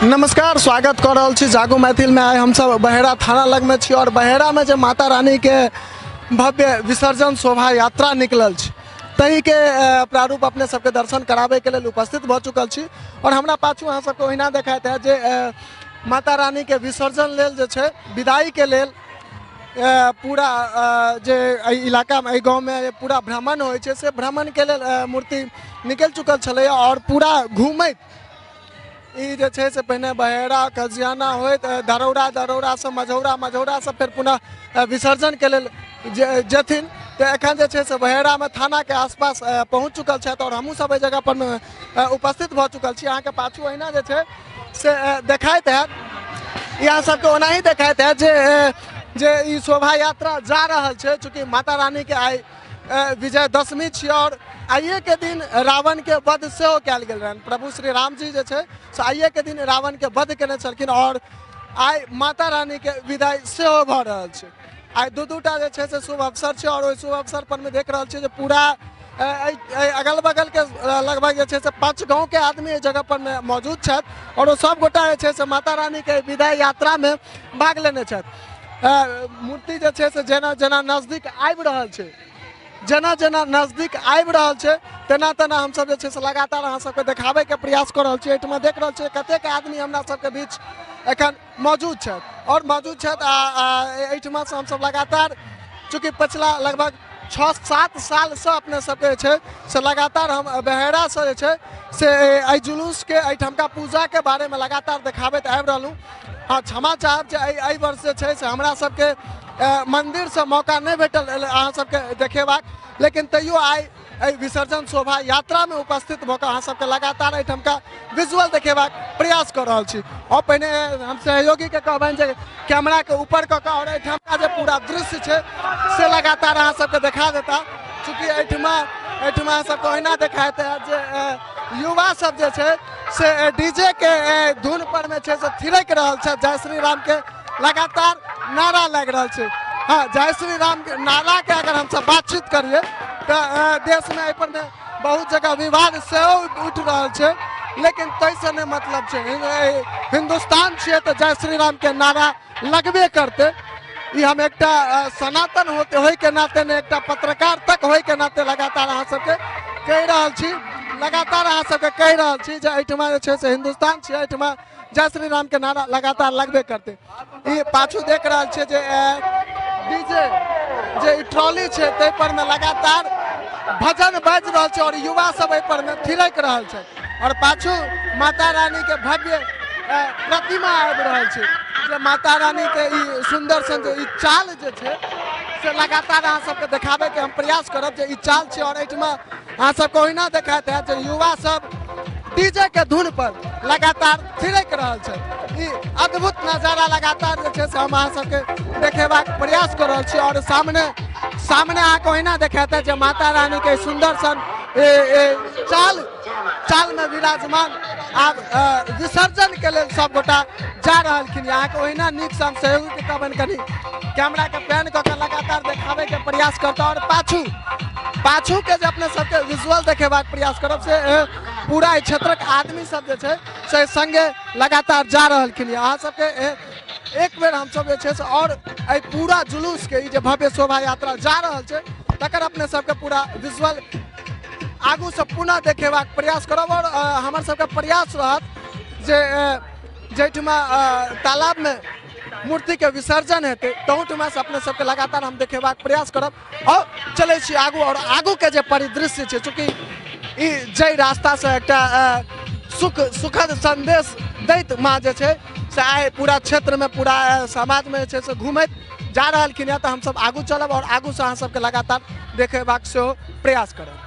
नमस्कार, स्वागत कर रहल छी जागो मैथिल में। आइ हमसब बहेड़ा थाना लग में छी और बहेड़ा में जे माता रानी के भव्य विसर्जन शोभा यात्रा निकलल छी तही के प्रारूप अपने सबके दर्शन कराबे के लेल उपस्थित भऽ चुकल छी। और हमरा पाछू अहाँ सबके ओहिना देखाइत है जे माता रानी के विसर्जन लेल जे छै विदाई के लेल पूरा जे एहि इलाकामे एहि गाँवमे पूरा भ्रमण होइ छै से भ्रमण के लेल मूर्ति निकलि चुकल छलैए। और पूरा घूमैत ई जे छै से पहिने बहेड़ा कजियाना होइत दरौरा, दरौरासँ मझौरा, मझौरासँ फेर पुनः विसर्जनके लेल जेथिन। तऽ एखन जे छै से बहेड़ामे थानाके आसपास पहुँच चुकल छथि और हमहूँ सब एहि जगह पर उपस्थित भऽ चुकल छी। अहाँके पाछू अहिना जे छै से देखाइत हैत, यहाँ सबके ओनाही देखाइत हैत जे ई शोभा यात्रा जा रहल छै। चूँकि माता रानीके आइ विजयदशमी छी और आइए के दिन रावण के वध सेहो कयल गेल रहनि। प्रभु श्री राम जी जे छै से आइए के दिन रावण के वध केने छलखिन और आइ माता रानी के विदाई सेहो भऽ रहल छै। आइ दू दूटा जे छै से शुभ अवसर छै और ओहि शुभ अवसर पर मे देख रहल छियै जे पूरा एहि अगल बगल के लगभग जे छै से 5 गाँव के आदमी एहि जगह पर मे मौजूद छथि और ओ सब गोटा जे छै से माता रानी के विदाई यात्रा मे भाग लेने छथि। मूर्ति जे छै से जेना जेना नजदीक आबि रहल छै, जेना जेना नजदीक आबि रहल छै तेना तेना हमसब जे छै से लगातार अहाँ सबके देखाबैके प्रयास कऽ रहल छी। एहिठमा देख रहल छियै कतेक आदमी हमरा सबके बीच एखन मौजूद छथि और मौजूद छथि। आ एहिठमासँ हमसब लगातार चूँकि पछिला लगभग 6-7 सालसँ अपने सबके जे छै से लगातार हम बहेड़ासँ जे छै से एहि जुलूसके एहिठामका पूजाके बारेमे लगातार देखाबैत आबि रहलहुँ। हँ, क्षमा चाहब जे एहि वर्ष जे छै से हमरा सबके मन्दिरसँ मौका नहि भेटल अहाँ सबके देखेबाक, लेकिन तैयो आइ एहि विसर्जन शोभा यात्रामे उपस्थित भऽ कऽ अहाँ सबके लगातार एहिठामका विजुअल देखेबाक प्रयास कऽ रहल छी। और पहिने हम सहयोगीके कहबनि जे कैमराके ऊपर कऽ कऽ और एहिठामका जे पूरा दृश्य छै से लगातार अहाँ सबके देखा देता। चूँकि एहिठमा अहाँ सबके ओहिना देखाइत हैत जे युवा सब जे छै से डीजे के धुन पर मे छै से थिरकि रहल छै, जय श्री राम के लगातार नारा लागि रहल छै। हाँ, जय श्री राम के नारा के अगर हमसब बातचीत करिए तऽ देश में एहि पर में बहुत जगह विवाद सेहो उठि रहल छै, लेकिन ताहिसँ नहि मतलब छै। हिन्दुस्तान छियै तऽ जय श्री राम के नारा लगबे करतै। ई हम एकटा सनातन होते होय के नाते ने एकटा पत्रकार तक होय के नाते लगातार अहाँ सबके कहि रहल छी, लगातार अहाँ सबके कहि रहल छी जे एहिठमा जे छै से हिन्दुस्तान छियै, एहिठमा जय श्री राम के नारा लगातार लगबे करतै। ई पाछू देख रहल छियै जे डीजे जे ई ट्रॉली छै ताहि पर मे लगातार भजन बाजि रहल छै और युवा सब एहि पर मे थिरकि रहल छै और पाछू माता रानी के भव्य प्रतिमा आबि रहल छै जे माता रानी के ई सुंदर सन जे ई चाल जे छै से लगातार अहाँ सबके देखाबे के हम प्रयास करब जे ई चाल छै। और एहिठमा अहाँ सबके ओहिना देखाइत हैत जे युवा सब डीजे के धुन पर लगातार थिरकि रहल छै। ई अद्भुत नजारा लगातार जे छै से हम अहाँ सबके देखेबाक प्रयास कऽ रहल छी। और सामने सामने अहाँके ओहिना देखाइत हैत जे माता रानी के सुंदर सन चाल चाल में विराजमान आब विसर्जन के लेल सब गोटा जा रहलखिन। अहाँके ओहिना नीक से हम सहयोगी के कहबनि कनि कैमरा के पैन कऽ के लगातार देखाबे के प्रयास करता और पाछू पाछू के जे अपने सबके विजुअल देखेबाक प्रयास करब से पूरा एहि क्षेत्रक आदमी सब जे छै से संगे लगातार जा रहलखिन। अहाँ सबके एक बेर हमसब जे छै से और एहि पूरा जुलूस के ई जे भव्य शोभा यात्रा जा रहल छै तकर अपने सबके पूरा विजुअल आगू से पुनः देखेबाक प्रयास करब। और हमर सबके प्रयास रहत जे जाहिठमा तालाब में मूर्ति के विसर्जन हेतै तहूठमा से अपने सबके लगातार हम देखेबाक प्रयास करब। और चलै छी आगू और आगू के जे परिदृश्य छै, चूँकि ई जाहि रास्ता से एकटा सुखद संदेश दैत माँ जे छै से आइ पूरा क्षेत्र में पूरा समाज में जे छै से घूमैत जा रहलखिन हँ, तऽ हमसब आगू चलब और आगू से अहाँ सबके लगातार देखेबाक सेहो प्रयास करब।